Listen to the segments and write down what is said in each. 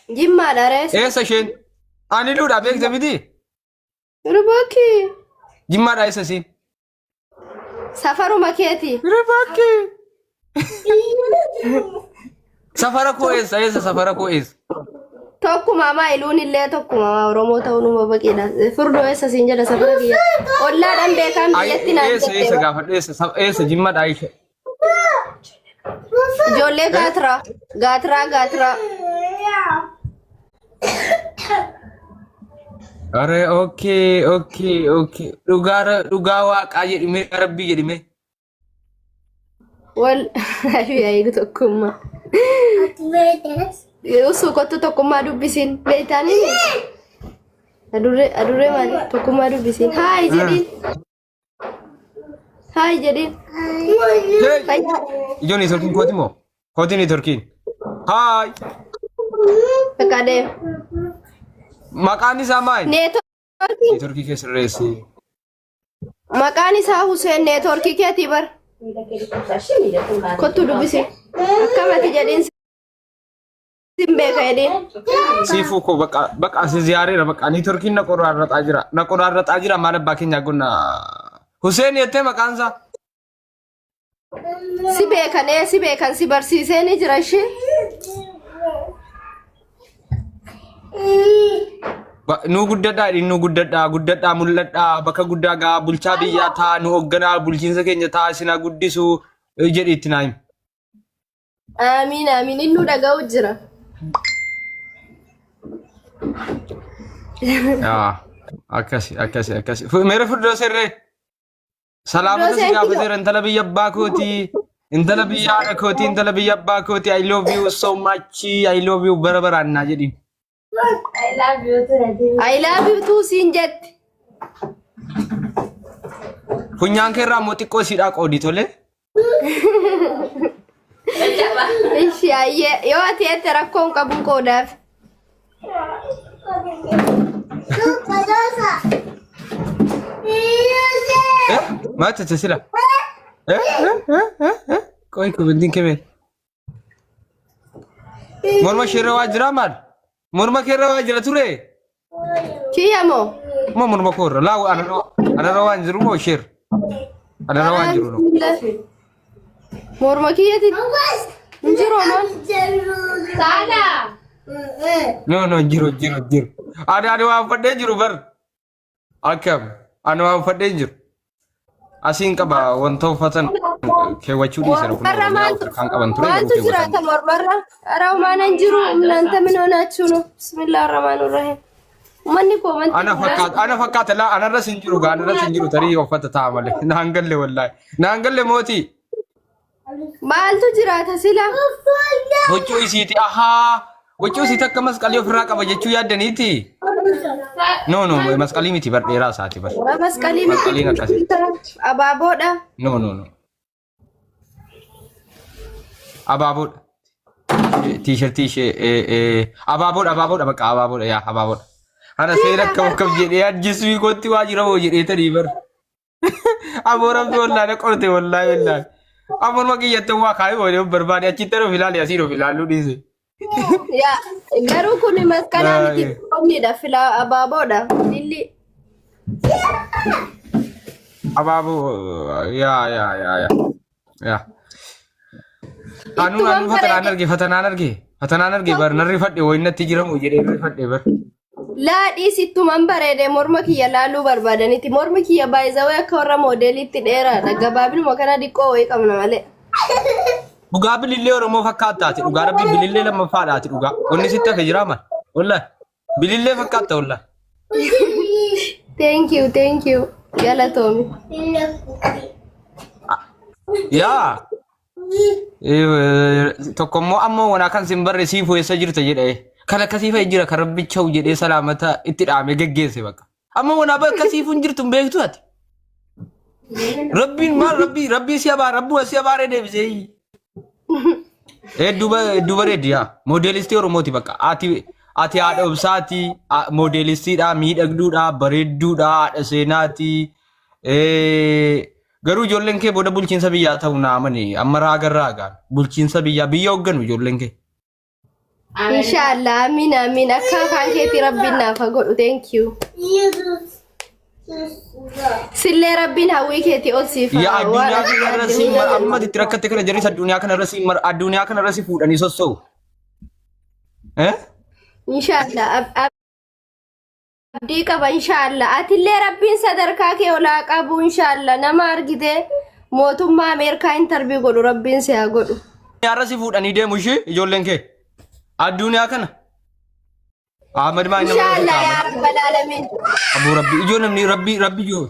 Jimmaadha rees. Eessa isheen? Ani luudha beekte miti? Ruboki. Jimmaadha eessa isiin? Safaruma keeti. Ruboki. Safara koo eessa? Eessa safara koo eessa? Tokkuma amaa iluun illee tokkuma amaa Oromoo ta'uu numa baqiidha. Furdoo eessa siin jedha safara kiyya. Ollaadhaan beekaan Ay, biyyatti naan Eessa jette. eessa gaafadhu eessa eessa Jimmaadha Aisha. Ijoollee gaatiraa. Gaatiraa gaatiraa. Are okay okay okay dhugaa dhugaa waaqaa jedhime rabbii jedhime. Wal ayyu tokkummaa. Usuu kottu tokkummaa dubbisiin beektaanii adurree adurree maali tokkummaa dubbisiin haay jedhiin haay jedhiin Hey! fayyaa Ijoon neetworkiin kooti moo? Kooti neetworkiin. Haay! bakka deem Maqaan isaa maali? neetworkii Neetworkii kee sirreessi. Maqaan isaa Huseen neetworkii keetii bar. Kottu dubbisi. Akkamati jedhiin sin beeka jedhiin. Siifuu koo bakka bakka asi ziyaareera bakka neetworkiin na qoraarraxaa jira. Na qoraarraxaa jira maal abbaa keenyaa gonna. Huseen jettee maqaan isaa. Si beekan ee si beekan si barsiisee ni jira ishee. Nuu guddadhaa jedhin nuu guddadhaa guddadhaa mul'adhaa bakka guddaa gaa bulchaa biyyaa taa nu hoogganaa bulchiinsa keenya taa isin haa guddisu jedhi itti naa himi. Aamiin aamiin innuu dhaga'u jira. Yaa, Akkasi akkasi akkasi. Meera furdoo sirree. Salaamata si Firdoosen gaafateera intala biyya abbaa kootii. Intala biyya haadha kootii intala biyya abbaa kootii I love you so much I love you bara baraan naa jedhiin. I love you too siin jetti. Funyaan kee irraa immoo xiqqoo siidhaa qoodi tole. Ishi ayyee yoo ati jette rakkoon qabuun qoodaaf. Eh? Maal jette sila? Eh? Eh? Eh? Eh? Eh? Qoy kubbintiin kemee. Morma isheerra waa jiraa maal? Morma keerra waa jira ture? Kiyya moo? Moo morma koorra? Laa anarra waan jiru moo isheerra? Anarra waan jiru no. Morma kiyyati hin jiru maal? Saala! No no jiru jiru jiru. Ani ani waan fadhee jiru bar. Akkam ani waan fadhee jiru. Asiin qaba wanta uffatan keewwachuu dhiisan kun Mormarra Oromiyaa maaltu kan qaban ture garuu maaltu keewwatan. jiraata mormarra? Ara homaan hin jiru እናንተ ምን ሆናችሁ ነው? ብስሚላህ ራህማን ራሂም Manni koo wanti Ana fakkaata ana fakkaata laa anarras hin jiru gaa anarras hin jiru tarii uffata ta'a malee naan galle wallaahi naan galle mootii. Maaltu jiraata sila? Huccuu isiiti ahaa huccuu isiiti akka masqalii ofirraa qaba jechuu yaaddaniiti. No no masqalii miti bar dheeraa isaati bar. Masqalii miti. Masqaliin akkasii. Abaaboodha. No no no. Abaaboodha. Tiishartii ishee abaaboodha abaaboodha bakka abaaboodha yaa abaaboodha. Ana seera akkam akkam jedhee ajjisuu kootti waa jira moo jedhee tanii bar. Aboo rabbi wallaahi na qorte wallaahi wallaahi. Aboo nama kiyyatti waa kaayee waliin of barbaade achitti of ilaali asiin of ilaaluu dhiise. Yaa garuu kun masqalaa miti Baay'ee. qonnidha fila abaaboodha. Lilli. Abaaboo yaa yaa yaa yaa. Yaa. Anuu Ittumaan anuu fatanaan bareede. arge fatanaan arge fatanaan arge bar narri fadhe wayinnatti jiramu jedhee narri fadhe bar. Laa dhiisi ittuman bareede morma kiyya laaluu barbaadanitti. Mormi kiyya baay'izawee akka warra moodeeliitti dheeraadha. Gabaabinuma kana diqqoo wayii qabna malee. Dhugaa bilillee Oromoo fakkaattaati dhugaa rabbi bilillee lammaffaadhaati dhugaa. Wanni sitti hafe jiraa mal? Wallahi bilillee fakkaatta wallahi. Thank you, thank you. Galatoomi. Yaa Tokko immoo ammoo wanaa kan sin barre siifuu eessa jirta jedhee kan akkasii fa'i jira kan rabbi chawu jedhee salaamata itti dhaamee geggeesse bakka. Amma wanaa bakka siifuu hin jirtu hin beektu ati. Rabbiin maal rabbii rabbii si abaar rabbuma si abaaree deebisee. Hedduu bareeddi yaa moodeelistii Oromooti bakka ati ati haadha obsaati moodeelistiidha miidhagduudha bareedduudha haadha seenaati. Garuu ijoolleen kee booda bulchiinsa biyyaa ta'u naa amani. Amma raagan raagaan. Bulchiinsa biyyaa biyya hoogganu ijoolleen kee. Inshaallah, amiin amiin, akka afaan keetii Rabbiin naaf haa godhu. Thank you. Sillee Rabbiin hawwii keetii ol siif Yaa haa waan addunyaa ati kanarra yaadde si hunda amma itti rakkatte kana jarris addunyaa kanarra si addunyaa kanarra si fuudhanii sossoo'u. Eh? Inshaallah, abdii qaba inshaallah. Atillee Rabbiin sadarkaa kee ol haa qabu inshaallah. Nama argite mootummaa Ameerikaa intarvii godhu Rabbiin si haa godhu. Addunyaarra si fuudhanii deemu ishee ijoolleen kee. Addunyaa kana. Ahmad maa inni nama Inshaallah Ahmad. yaa rabbal aalamiin. Aboo Rabbi ijoo namni Rabbi Rabbi ijoo.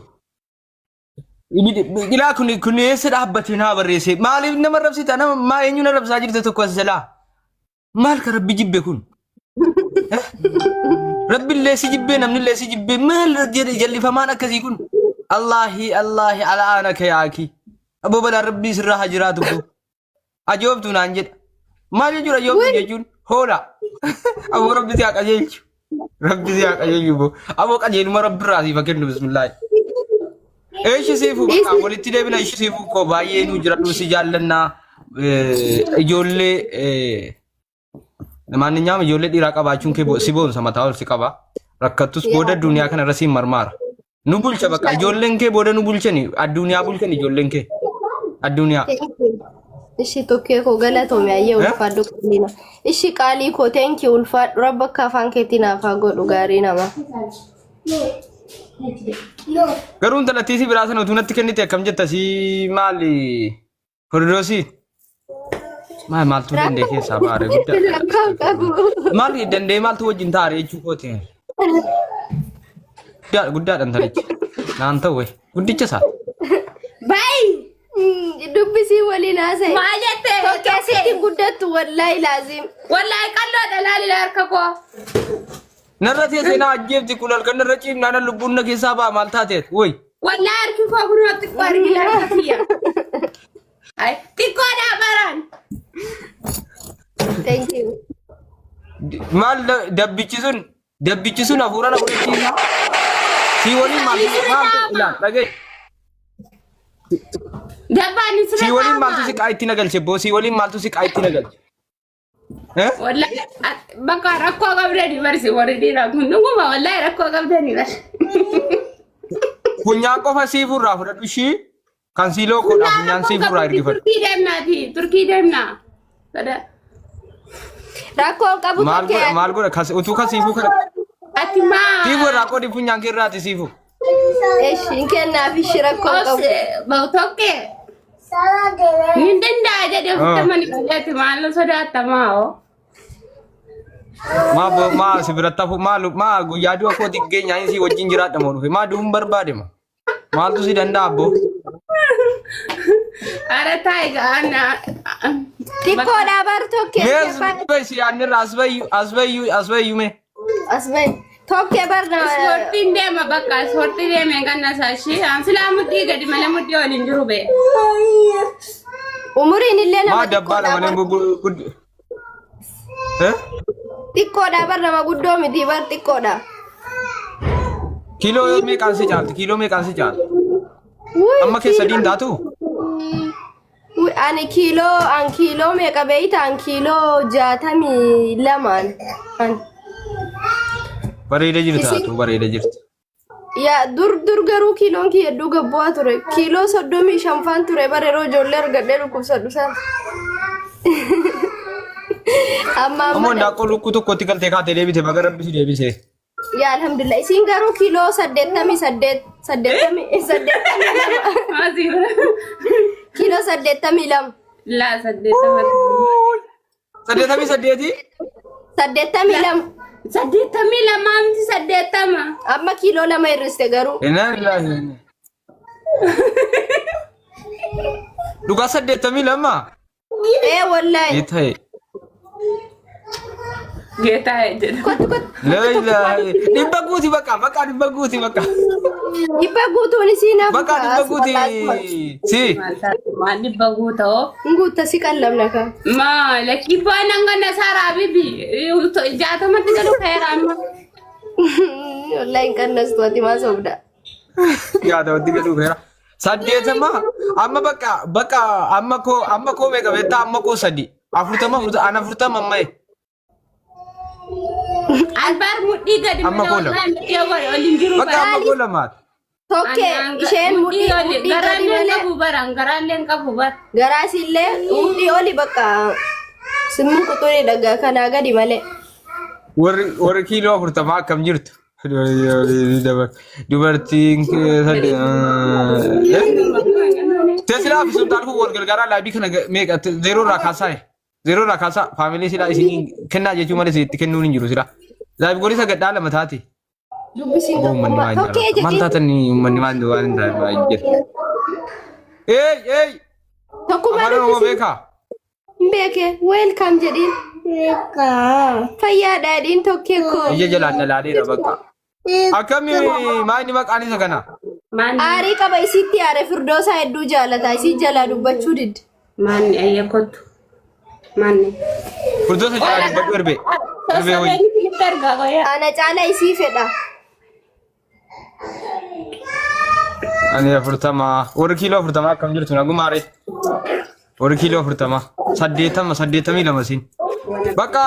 Ilaa kun kun eessa dhaabbatee naa barreesse maaliif nama rabsita nama maa eenyu na rabsaa jirta tokko as jalaa maal ka Rabbi jibbe kun. Rabbi illee si jibbee namni illee si jibbee maal jedhe jallifamaan akkasii kun. Allaahi Allaahi ala'aanaka yaaki. Aboo balaan Rabbii sirraa haa jiraatu boo. Ajoobtu naan jedha. Maal jechuudha ajoobtu jechuun? Hoola. Aboo rabbi si haa qajeelchu. Rabbi si haa qajeelchu boo. Aboo qajeeluma rabbi irraa siif haa kennu bismillaahi. Eeshi siifuu bakka walitti deebina ishi siifuu koo baay'ee nuu jiradhu si jaallannaa. Ijoollee Maanninyaam ijoollee dhiiraa qabaachuun kee si boonsa mataa ol si qaba. Rakkattus booda addunyaa kana irra siin marmaara. Nu bulcha bakka ijoolleen kee booda nu bulchani addunyaa bulchan ijoolleen kee. Addunyaa. Ishi tokkee koo galatoomi ayyee Eh? ulfaadhu qalliina. Ishi qaalii koo thank you ulfaadhu rabba akka afaan keetii naaf haa godhu gaarii nama. Garuu intalattii si biraa sana utuu natti kennite akkam jetta si maali? Hordosii. Maal maaltu danda'e keessaa baare guddaa. Rakkoon qabu. Maal danda'e maaltu wajjin taare jechuu kooti. Guddaa guddaadha intalichi. Naan ta'u wee guddicha isaa. Bayi dubbisii waliin haasa'e. Maal jette? Tokkee sitti guddattu wallaahi laazim. Wallaahi qalloodha laali harka koo. Narra teessee na ajjeefti kun halkan narra ciifnaa na lubbuun na keessaa ba'a maal taateet woy. Wallaahi harki koo kunoo xiqqoo argina harka kiyya. Ay, xiqqoodha baraan. Thank you. Maal dabbichi sun dabbichi sun hafuura na fudhachiisa. Sii waliin maaltu maaltu ilaal dhaga'i. Dabbaan sirra Sii waliin maaltu taa'ama. si qaa itti na galche boo sii waliin maaltu si qaa itti na galche. Eh? Wallaahi bakka rakkoo qabdanii barsi warri dhiiraa kun dhuguma wallaahi rakkoo qabdanii barsi. Funyaan qofa siifuu irraa fudhadhu ishii kan siiloo koodhaa funyaan siifuu irraa ergifadhu. Turkii deemnaati Turkii deemnaa. Sada Rakkoo qabu Maal tokkee godha maal godha kas utuu kan siifuu kana ati maa siifuu irraa qoodi funyaan kee irraati siifuu. Eshi hin kennaaf ishi rakkoo qabu. obse bahu tokkee Ni danda'a jedhee ofitti amani fudhate maal sodaattamaa hoo. Maa bo maa si biratti hafu maa maa guyyaa du'a kooti geenyaa inni si wajjin jiraadha moo dhufe maa du'uun barbaade moo maaltu si danda'a abboo. Ara taa'i ga'aan. Xiqqoodhaa bar tokkee Mee as bayi si yaadni irraa as bayyu as bayyu as bayyu mee. As bahi. Tokkee bar na Ispoortiin deema bakka ispoortii deemee kan nasaashii. An silaa mudhii gadi malee mudhii waliin jiru bee. Umuriin illee nama Maa dabbaadha xiqqoodhaa malee bar guddi. Eh? Xiqqoodhaa bar nama guddoo miti bar xiqqoodha. Kiiloo meeqaan si caalti? Kiiloo meeqaan si caalti? Wuy, Amma keessa sadiin taatu? Wuy, ani kiiloo an kiiloo meeqa beeyta an kiiloo 62n an. Bareeda jirta Isin atu bareeda jirta. Yaa dur dur garuu kiiloon kiyya hedduu gabbu'aa ture. Kiiloo 35 faan ture bara yeroo ijoollee argadhee dhukkubsadhu sana. Amma Ammoo amma indaaqqoo lukkuu tokkotti galtee kaatee deebite baga rabbi si deebise. Yaa alhamdulillah isiin garuu kiiloo 88 82 kiiloo 82. Laa 80. 88? 82. 82 miti 80. Amma kiiloo 2 hir'iste garuu. Innaa lillahi. Dhugaa 82? Ee wallahi. Ni ta'e. Geetaa jedha. Kottu kottu. La ilaha dhibba guuti bakka bakka dhibba guuti bakka. Dhibba guutuun isiin hafu Bakka dhibba guuti. Si. Maal dhibba guutoo? Guutta si qallamna ka. Maa lakkii bu'aan hanga saaraa bibi 60tti galu ka'eera amma. Wallahi hin qannastu ati maa sobda. 60tti galuu feera. 80 amma bakka bakka amma koo meeqa beektaa amma koo sadi 40 40 an 40 amma. Albaar mudhii gadi Amma malee koo lama. wallahi mudhii ol ol hin jiru Bakka bara. amma koo lamaati. Tokkee isheen mudhii mudhii gadi Garaallee malee qabu bara garaallee qabu bara. garaasiillee mudhii oli bakka simmin quxurii dhagaa kanaa gadi malee. Warri kiiloo 40 akkam jirtu? Dubartiin Teesilaa fi sultaan kun wal gargaaraa laabii kana meeqa zeeroo irraa kaasaa zeeroo irraa kaasaa faamilee silaa isin kennaa jechuu malee itti kennuun hin jiru silaa. Laabii godisa gadhaa lama taate. Dubbisiin Uummanni tokkummaa maal tokkee jaalata? Maal jedhiin taatan uummanni maal waan hin taane jedhu. Eey eey tokkummaa afaan Oromoo dubbisiin beekaa? hin beeke welcome jedhiin. Fayyaadha jedhiin tokkee koo. Ija jalaan dhalaaleera bakka. Akkami maal inni maqaan isa kana? Maanni Aarii qaba isitti aare firdoosaa hedduu jaalata isii jalaa dubbachuu didde. maanni ayya kottu. Maanni. Firdoosa jalaa dubbadhu erbee. Erbee wayii. Sossobeen isinitti argaa qoyaa. Ana caala isii fedha. Ani 40. Warri kiiloo 40 akkam jirtu nagumaare. Warri kiiloo 40. 80 82 siin. Bakka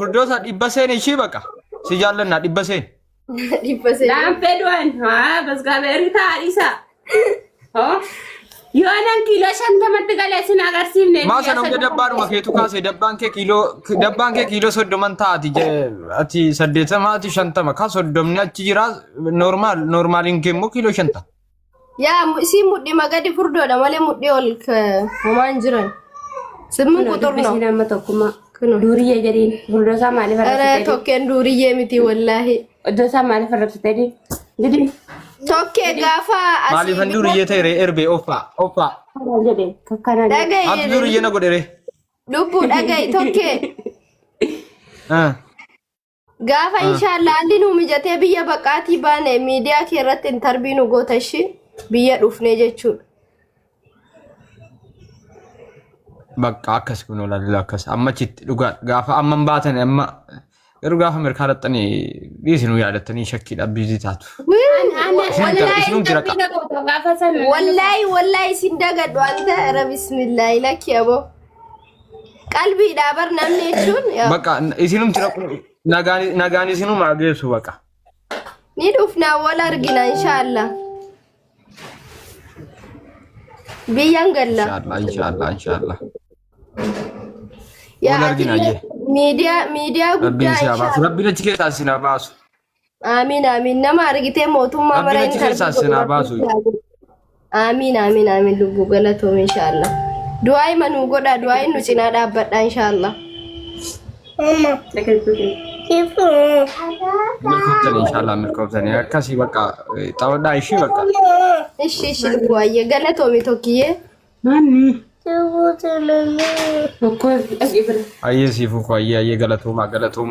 firdoosa 100 seen ishii bakka. Si jaallannaa 100 seen. 100 seen. Laan fedhuan haa basgaabeerii ta'a dhiisa. Hoo yoo nan kiiloo 50tti galee sin agarsiifne. Maa sana hunda dabbaadhuma keetu kaase dabbaan kee kiiloo 30 taati ati 80 ati 50 ka 30ni achi jira normaal normaaliin kee immoo kiiloo 50. Yaa isii mudhii magadi furdoodha malee mudhii ol homaa hin jiran. Simmin quxur no. Dubbisiin amma tokkummaa. Kunoo. Duuriyyee jedhiin fuuldura maaliif Ara arrabsitee? tokkeen duuriyyee miti wallaahi. Iddoo isaa maaliif arrabsitee? Jedhiin. Tokkee gaafa asii Maaliifan duuriyyee ta'e ree erbee offaa offaa. Kanaan jedhee kakkanaan jedhee. Ati Dhaga'i duuriyyee na godhe ree. lubbuu dhaga'i tokkee. Ah. Gaafa inshaallah haalli nu mijatee biyya baqaatii baane miidiyaa kee irratti intarvii nu goota ishii biyya dhufnee jechuudha. Bakka akkas kun olaalila akkas amma achitti dhugaa gaafa amma hin baatan amma garuu gaafa mirkaa dhaxxanii dhiisinuu yaadattanii shakkiidha biizii taatu. Isinumti raqa. Wallaahi wallaahi isin dagadhu anta ra bismillaahi lakki aboo. Qalbiidhaa bar namni jechuun yaa, Bakka isinumti raqu nagaan nagaan isinuma geessu bakka. ni dhufnaa wal argina inshaallah. Biyyan galla. Inshaallah inshaallah inshaallah. Yaa Wal argina atillee jee. miidiyaa miidiyaa Rabbiin guddaa si haa baasu. inshaallah. Rabbiin achi keessaa isin haa baasu. Amiin amiin nama argitee mootummaa Rabbiin mara achi keessaa isin haa baasu. Amiin amiin amiin lubbuu galatoom inshaallah. Du'aa ima nuu godhaa du'aa nu cinaa dhaabbadhaa inshaallah. Milkooftanii inshaallah milkooftanii akkasii bakka xawadhaa ishii bakka. Ishi ishi lubbuu ayyee galatoomi tokkiyyee. Manni. Tokko dhaqee bira. Ayyee siifuu koo ayyee ayyee galatoomaa galatoomaa.